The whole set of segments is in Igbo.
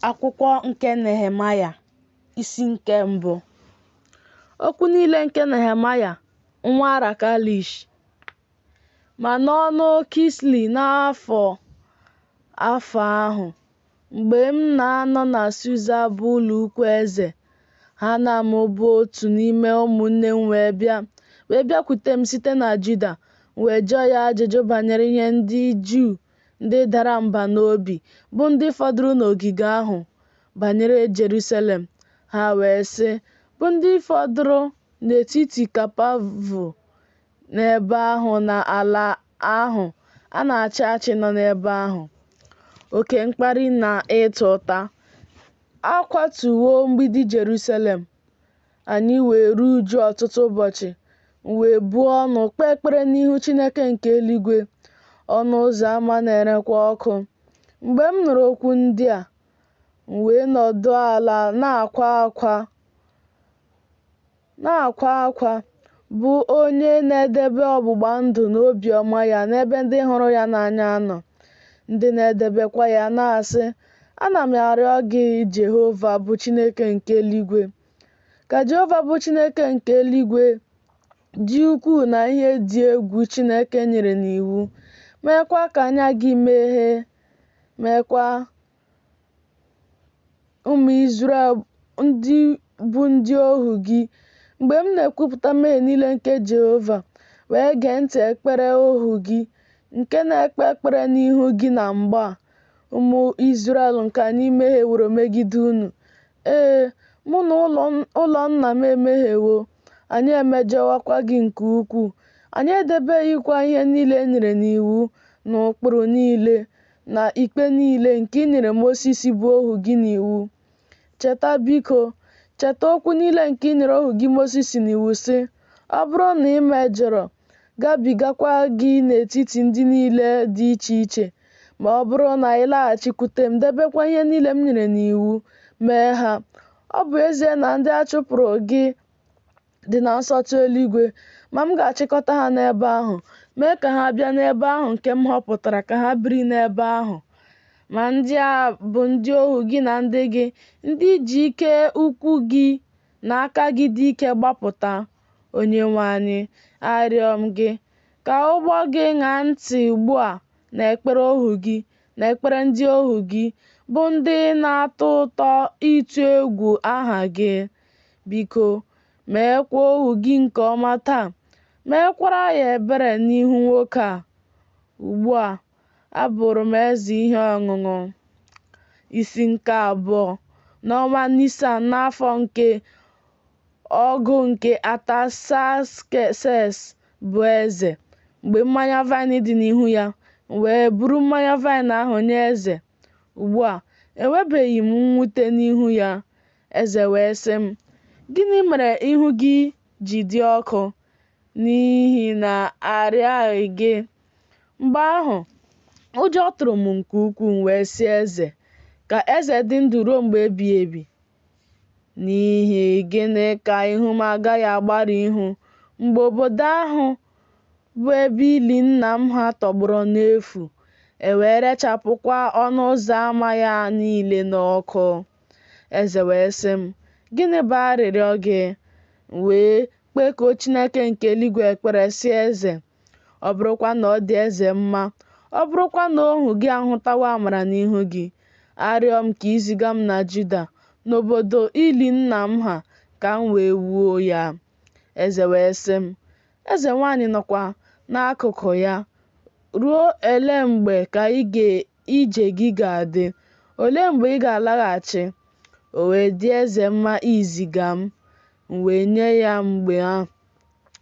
Akwụkwọ nke Nehemaya, isi nke mbụ. Okwu niile nke Nehemaya nwa Rakalish. Ma n'ọnwa Kislev n'afọ afọ ahụ, mgbe m na-anọ na Susa bụ ụlọukwu eze, Hanan bụ otu n'ime ụmụnne m wee bịa, wee bịakwute m site na Juda, m wee jụọ ya ajụjụ banyere ihe ndị Juu ndị dara mba n'obi, bụ ndị fọdụrụ n'ogige ahụ, banyere Jerusalem. Ha wee sị, bụ ndị fọdụrụ n'etiti kaptivụ n'ebe ahụ na ala ahụ a na-achị achị nọ n'ebe ahụ. Oke mkparị na ịta ụta. A kwatuwo mgbidi Jerusalem. Anyị wee ruo uju ọtụtụ ụbọchị, m wee buo ọnụ kpee ekpere n'ihu Chineke nke eluigwe, ọnụ ụzọ ámá na-erekwa ọkụ. Mgbe m nụrụ okwu ndị a, m wee nọdụ ala na-akwa akwa, bụ onye na-edebe ọgbụgba ndụ na obiọma ya n'ebe ndị hụrụ ya n'anya nọ, ndị na-edebekwa ya, na-asị, Ana m arịọ gị, Jehova, bụ Chineke nke eluigwe, ka Jehova bụ Chineke nke eluigwe dị ukwuu na ihe dị egwu Chineke nyere n'iwu, meekwa ka anya gị meghee, meekwa ụmụ Izrel ndị bụ ndị ohu gị, mgbe m na-ekwupụta mmehie niile nke Jehova, wee gee ntị ekpere ohu gị, nke na-ekpe ekpere n'ihu gị na mgbe a, ụmụ Izrel nke anyị mehieworo megide unu. Ee, mụ na ụlọ nna m emehiewo, anyị emejọwokwa gị nke ukwuu, anyị edebeghịkwa ihe niile e nyere n'iwu na ụkpụrụ niile na ikpe niile nke i nyere Mosis bụ ohu gị n'iwu. Cheta, biko, cheta okwu niile nke i nyere ohu gị Mosis n'iwu, sị, Ọ bụrụ na ị mejọrọ, gabigakwa gị n'etiti ndị niile dị iche iche, ma ọ bụrụ na ị laghachikwute m, debekwa ihe niile m nyere n'iwu, mee ha, ọ bụ ezie na ndị a chụpụrụ gị dị na nsọtụ eluigwe, ma m ga-achịkọta ha n'ebe ahụ, mee ka ha bịa n'ebe ahụ nke m họpụtara ka ha biri n'ebe ahụ. Ma ndị a bụ ndị ohu gị na ndị gị, ndị i ji ike ukwu gị na aka gị dị ike gbapụta. Onyenwe anyị, arịọ m gị, ka ụgbọ gị ṅaa ntị ugbu a n'ekpere ohu gị, na ekpere ndị ohu gị, bụ ndị na-atọ ụtọ ịtụ egwu aha gị. Biko, meekwa ohu gị nke ọma taa, meekwara ya ebere n'ihu nwoke a. Ugbu a, abụrụ m eze ihe ọṅụṅụ. Isi nke abụọ. N'ọnwa Nisan n'afọ nke ọgụ nke Atasakses bụ eze, mgbe mmanya vaịn dị n'ihu ya, m wee buru mmanya vaịn ahụ nye eze. Ugbu a, enwebeghị m mwute n'ihu ya. Eze wee sị m, Gịnị mere ihu gị ji dị ọkụ, n'ihi na arịaghị gị? Mgbe ahụ, ụjọ tụrụ m nke ukwuu, m wee sị eze, Ka eze dị ndụ ruo mgbe ebighị ebi. N'ihi gịnị ka ihu m agaghị agbarụ ihu mgbe obodo ahụ bụ ebe ili nna m ha tọgbọrọ n'efu, e wee rechapụkwa ọnụ ụzọ ama ya niile n'ọkụ? Eze wee sị m, Gịnị bụ arịrịọ gị? M wee kpekuo Chineke nke eluigwe ekpere, sị eze, Ọ bụrụkwa na ọ dị eze mma, ọ bụrụkwa na ohu gị ahụtawo amara n'ihu gị, arịọ m ka i ziga m na Juda, n'obodo ili nna m ha, ka m wee wuo ya. Eze wee sị m, eze nwaanyị nọkwa n'akụkụ ya, Ruo ele mgbe ka ije gị ga-adị? Olee mgbe ị ga-alaghachi? O wee dị eze mma iziga m, m wee nye ya mgbe ahụ.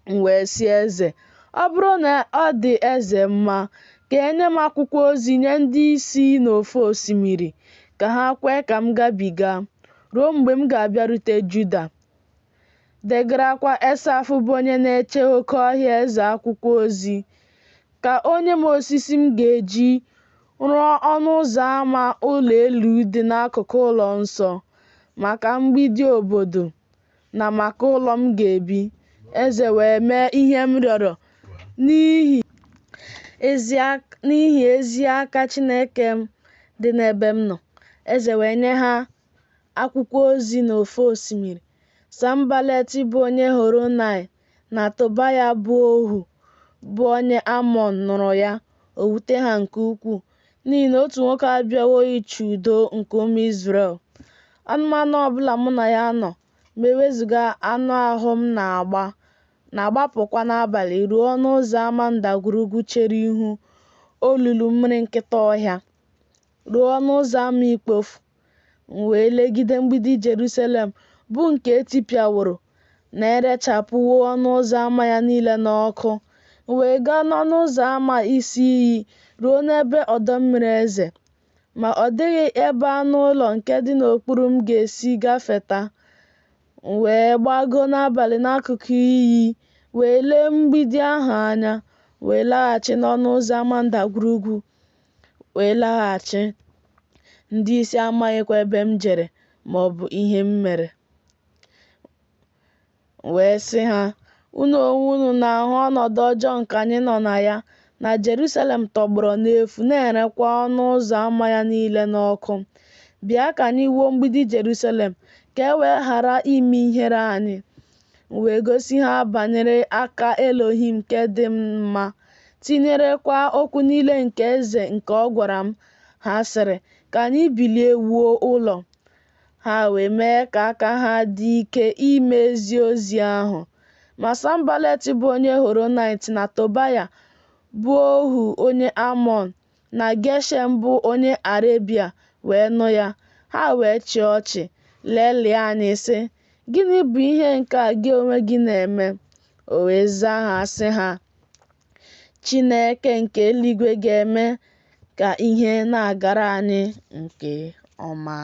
M wee sị eze, Ọ bụrụ na ọ dị eze mma, ka e nye m akwụkwọ ozi nye ndị isi n'ofe osimiri, ka ha kwe ka m gabiga, ruo mgbe m ga-abịarute Juda. Degarakwa Esaf bụ onye na-eche oke ọhịa eze akwụkwọ ozi, ka o nye m osisi m ga-eji rụọ ọnụ ụzọ ama ụlọ elu dị n'akụkụ ụlọ nsọ, maka mgbidi obodo, na maka ụlọ m ga-ebi. Eze wee mee ihe m rịọrọ n'ihi ezi aka Chineke m dị n'ebe m nọ. Eze wee nye ha akwụkwọ ozi n'ofe osimiri. Sanbalat bụ onye Horonaim na Tobaya bụ ohu, bụ onye Amọn, nụrụ ya, o wute ha nke ukwuu, n'ihi na otu nwoke abịawo ịchọ udo nke ụmụ Izrel. Anụmanụ ọ bụla mụ na ya nọ, ma e wezụga anụ ahụ m na-agba, na-agbapụkwa n'abalị ruo ọnụ ụzọ ama ndagwurugwu chere ihu olulu mmiri nkịta ọhịa, ruo ọnụ ụzọ ama ikpofu. M wee legide mgbidi Jerusalem, bụ nke e tipịaworo, na e rechapụwo ọnụ ụzọ ama ya niile n'ọkụ. M wee gaa n'ọnụ ụzọ ama isi iyi ruo n'ebe ọdọ mmiri eze. Ma ọ dịghị ebe anụ ụlọ nke dị n'okpuru m ga-esi gafeta. M wee gbagoo n'abalị n'akụkụ iyi wee lee mgbidi ahụ anya, wee laghachi n'ọnụ ụzọ ama ndagwurugwu, wee laghachi. Ndị isi amaghịkwa ebe m jere ma ọ bụ ihe m mere. M wee sị ha, Unu onwe unu na-ahụ ọnọdụ ọjọọ nke anyị nọ na ya, na Jerusalem tọgbọrọ n'efu, na-erekwa ọnụ ụzọ ama ya niile n'ọkụ. Bịa ka anyị wuo mgbidi Jerusalem, ka e wee ghara ime ihere anyị. M wee gosi ha banyere aka Elohim nke dị m mma, tinyerekwa okwu niile nke eze nke ọ gwara m. Ha sịrị, Ka anyị bilie wuo ụlọ. Ha wee mee ka aka ha dị ike ime ezi ozi ahụ. Ma Sanbalat bụ onye Horonaịt na Tobaya bụ ohu onye Amọn na Geshem bụ onye Arebia wee nụ ya. Ha wee chịa ọchị, lelịa anyị, sị, Gịnị bụ ihe nke a gị onwe gị na-eme? O wee zaa ha sị ha, Chineke nke eluigwe ga-eme ka ihe na-agara anyị nke ọma.